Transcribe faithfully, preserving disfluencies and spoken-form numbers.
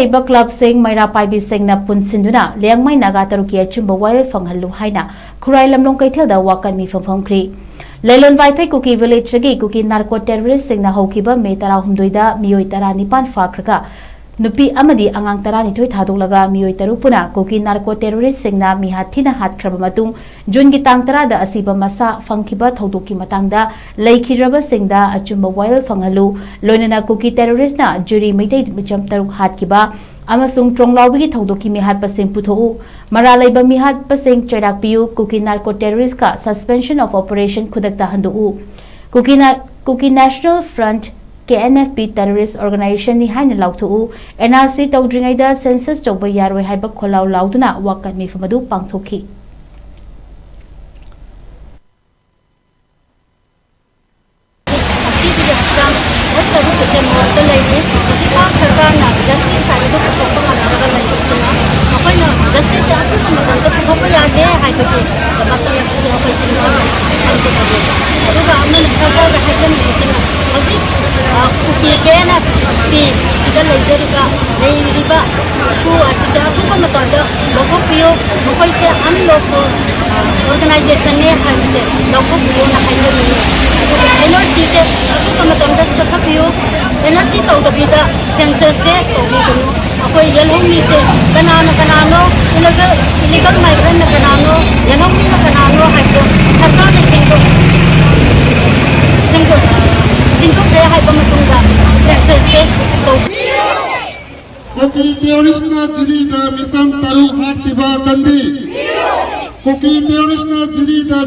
ꯂꯩꯕ ꯀ꯭ꯂꯕꯁꯤꯡ, ꯃꯩꯔꯥ ꯄꯥꯏꯕꯤꯁꯤꯡꯅ ꯄꯨꯟꯁꯤꯟꯗꯨꯅ ꯂꯤꯌꯥꯡꯃꯩ ꯅꯥꯒꯥ ꯇꯔꯨꯛꯀꯤ ꯑꯆꯨꯝꯕ ꯋꯥꯌꯦꯜ ꯐꯪꯍꯜꯂꯨ ꯍꯥꯏꯅ ꯈꯨꯔꯥꯏ ꯂꯝꯂꯣꯡ ꯀꯩꯊꯦꯜꯗ ꯋꯥꯀꯠ ꯃꯤꯐꯝ ꯐꯝꯈ꯭ꯔꯤ꯫ ꯂꯩꯂꯣꯟ ꯋꯥꯏꯐꯩ ꯀꯨꯀꯤ ꯚꯤꯂꯦꯖꯇꯒꯤ ꯀꯨꯀꯤ ꯅꯥꯔꯀꯣ ꯇꯦꯔꯣꯔꯤꯁꯁꯤꯡꯅ ꯍꯧꯈꯤꯕ ꯃꯦ ꯇꯔꯥꯍꯨꯝꯗꯣꯏꯗ ꯃꯤꯑꯣꯏ ꯇꯔꯥꯅꯤꯄꯥꯟ ꯐꯥꯈ꯭ꯔꯒ, ꯅꯨꯄꯤ ꯑꯃꯗꯤ ꯑꯉꯥꯡ ꯇꯔꯥꯅꯤꯊꯣꯏ ꯊꯥꯗꯣꯛꯂꯒ ꯃꯤꯑꯣꯏ ꯇꯔꯨꯛ ꯄꯨꯟꯅ ꯀꯨꯀꯤ ꯅꯥꯔꯀꯣ ꯇꯦꯔꯣꯔꯤꯁꯁꯤꯡꯅ ꯃꯤꯍꯥꯠ ꯊꯤꯅ ꯍꯥꯠꯈ꯭ꯔꯕ ꯃꯇꯨꯡ, ꯖꯨꯟꯒꯤ ꯇꯥꯡ ꯇꯔꯥꯗ ꯑꯁꯤꯕ ꯃꯁꯥ ꯐꯪꯈꯤꯕ ꯊꯧꯗꯣꯛꯀꯤ ꯃꯇꯥꯡꯗ ꯂꯩꯈꯤꯗ꯭ꯔꯕꯁꯤꯡꯗ ꯑꯆꯨꯝꯕ ꯋꯥꯌꯦꯜ ꯐꯪꯍꯜꯂꯨ, ꯂꯣꯏꯅꯅ ꯀꯨꯀꯤ ꯇꯦꯔꯣꯔꯤꯁꯅ ꯖꯨꯔꯤ ꯃꯩꯇꯩ ꯃꯤꯆꯝ ꯇꯔꯨꯛ ꯍꯥꯠꯈꯤꯕ ꯑꯃꯁꯨꯡ ꯇ꯭ꯔꯣꯡꯂꯥꯎꯕꯤꯒꯤ ꯊꯧꯗꯣꯛꯀꯤ ꯃꯤꯍꯥꯠꯄꯁꯤꯡ ꯄꯨꯊꯣꯛꯎ꯫ ꯃꯔꯥꯜ ꯂꯩꯕ ꯃꯤꯍꯥꯠꯄꯁꯤꯡ ꯆꯩꯔꯥꯛ ꯄꯤꯌꯨ꯫ ꯀꯨꯀꯤ ꯅꯥꯔꯀꯣ ꯇꯦꯔꯣꯔꯤꯁꯀ suspension of operation ꯈꯨꯗꯛꯇ ꯍꯟꯗꯣꯛꯎ꯫ ꯀꯨꯀꯤ ꯅꯥ-, ꯀꯨꯀꯤ National Front, K N F P terrorist organization ꯅꯤ ꯍꯥꯏꯅ ꯂꯥꯎꯊꯣꯛꯎ꯫ N R C ꯇꯧꯗ꯭ꯔꯤꯉꯩꯗ census ꯇꯧꯕ ꯌꯥꯔꯣꯏ ꯍꯥꯏꯕ ꯈꯣꯜꯂꯥꯎ ꯂꯥꯎꯗꯨꯅ ꯋꯥꯀꯠ ꯃꯤꯐꯝ ꯑꯗꯨ ꯄꯥꯡꯊꯣꯛꯈꯤ꯫ ꯑꯁꯤꯒꯤ ꯍꯛꯆꯥꯡ ꯍꯣꯁꯄꯤꯇꯥꯜ ꯃꯣꯔꯒꯇ ꯂꯩꯔꯤ꯫ ꯍꯧꯖꯤꯛꯐꯥꯎ ꯁꯔꯀꯥꯔꯅ justice ꯍꯥꯏꯕꯗꯨ ꯄꯨꯊꯣꯛꯄ ꯉꯝꯗ꯭ꯔꯒ ꯂꯩꯕꯁꯤꯅ, ꯃꯈꯣꯏꯅ justice ꯁꯦ ꯑꯊꯨꯕ ꯃꯇꯝꯗ ꯄꯨꯊꯣꯛꯄ ꯌꯥꯗꯦ ꯍꯥꯏꯕꯒꯤꯗꯃꯛꯇ ꯉꯁꯤꯁꯦ ꯑꯩꯈꯣꯏ ꯆꯤꯡ ꯊꯝꯖꯕꯅꯤ꯫ ꯑꯗꯨꯒ ꯑꯃꯅ ꯁꯔꯀꯥꯔꯗ ꯍꯥꯏꯖꯅꯤꯡꯕꯁꯤꯅ, ꯍꯧꯖꯤꯛ, ꯑ, ꯀꯨꯀꯤ K N F P ꯁꯤꯗ ꯂꯩꯖꯔꯤꯕ, ꯂꯩꯔꯤꯕ ꯁꯨ ꯑꯁꯤꯁꯦ ꯑꯊꯨꯕ ꯃꯇꯝꯗ ꯂꯧꯊꯣꯛꯄꯤꯌꯨ꯫ ꯃꯈꯣꯏꯁꯦ unlawful organization ꯅꯦ ꯍꯥꯏꯕꯁꯦ ꯂꯧꯊꯣꯛꯄꯤꯌꯣꯅ ꯍꯥꯏꯖꯅꯤꯡꯉꯤ꯫ ꯑꯗꯨꯒ N R C ꯁꯦ ꯑꯊꯨꯕ ꯃꯇꯝꯗ ꯆꯠꯊꯕꯤꯌꯨ꯫ N R C ꯇꯧꯗꯕꯤꯗ census ꯁꯦ ꯇꯧꯕꯤꯒꯅꯨ꯫ ꯑꯩꯈꯣꯏ ꯌꯦꯜꯍꯧꯃꯤꯁꯦ ꯀꯅꯥꯅ ꯀꯅꯥꯅꯣ, illegal, illegal migrant ꯅ ꯀꯅꯥꯅꯣ, ꯌꯦꯜꯍꯧꯃꯤꯅ ꯀꯅꯥꯅꯣ ꯍꯥꯏꯕꯗꯣ ꯁꯔꯀꯥꯔꯅ ꯁꯦꯡꯗꯣꯛ-, ꯁꯦꯡꯗꯣꯛ-, ꯁꯦꯡꯗꯣꯛꯈ꯭ꯔꯦ ꯍꯥꯏꯕ ꯃꯇꯨꯡꯗ census ꯁꯦ ꯇꯧꯕꯤꯌꯨ꯫ ꯀꯨꯀꯤ ꯇꯦꯔꯣꯔꯤꯁꯅ ꯖꯤꯔꯤꯗ ꯃꯤꯆꯝ ꯇꯔꯨꯛ ꯍꯥꯠꯈꯤꯕ ꯇꯟꯗꯤ꯫ ꯀꯨꯀꯤ ꯇꯦꯔꯣꯔꯤꯁꯅ ꯖꯤꯔꯤꯗ